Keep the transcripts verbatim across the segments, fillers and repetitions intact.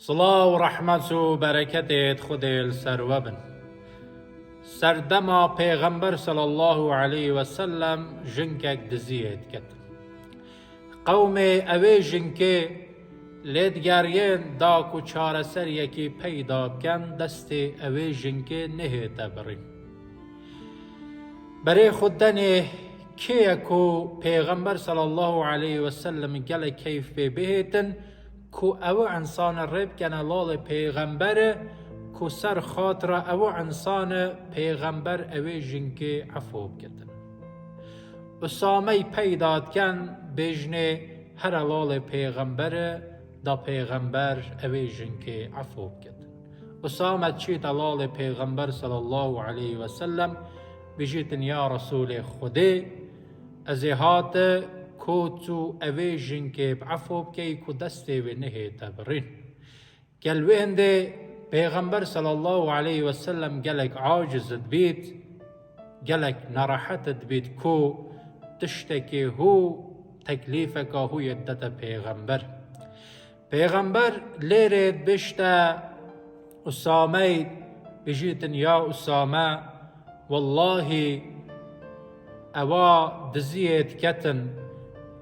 Silav û rehmet û bereketê Xwedê li ser we bin. Serdema Pêxember sallallahu aleyhi ve sellem jinkek diziyê diket. Qewmê ewê jinkê lê digeriyên da ku çareseriyekî peyda bikin, destê ewê jinkê nehête birîn. Berê xwe denê kê ye ku Pêxember sallallahu aleyhi ve sellem gelek keyf pê bihêtin, ku ew insane rê bikene lalê Pêxembere, ku ser xatira ew insane Pêxember ewê jinkê efo bikitin. Usamey peyda diken, bêjinê here lalê Pêxembere, da Pêxember ewê jinkê efo bikitin. Usame çîte lalê Pêxember sallallahu aleyhi ve sellem, bijîtin ya Resûlê Xwedê, ez ê hate ku tu ewê jinkê bi efo bikey ku destê wê nehête birîn. Gel wê hindê Pêxember sallallahu aleyhi ve sellem gelek aciz dibît, gelek nerehet dibît ku tiştekê hû, teklîfeka hû yê didete Pêxember. Pêxember lêrê dibişte Usamey, bijîtin ya Usame, wellahî ewa diziyê diketin,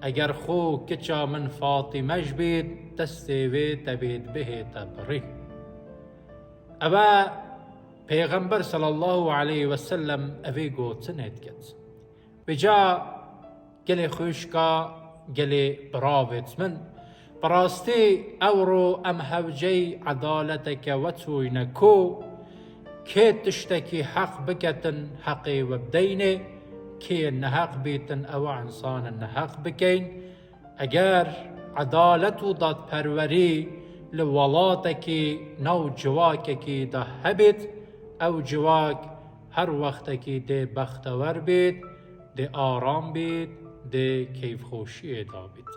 eger xwe kiça min Fatîme ji bît, destê wê tebê dibihête birî. Ewe Pêxember sallallahu aleyhi ve sellem evê gotinê diket. Vêca gelê xwişka, gelê biravêt min, bi rastî ewro em hewcey edaleteke wetûyne ku kê tiştekî heq biketin, heqê we bideyne, kê neheq bîtin, ewa insane neheq bikeyn. Eger edalet û dadperwerî li welatekî nav civakekî de hebît, ew civak her wextekî dê bextewer bît, dê aram bît, dê keyfxweşiyê de bît.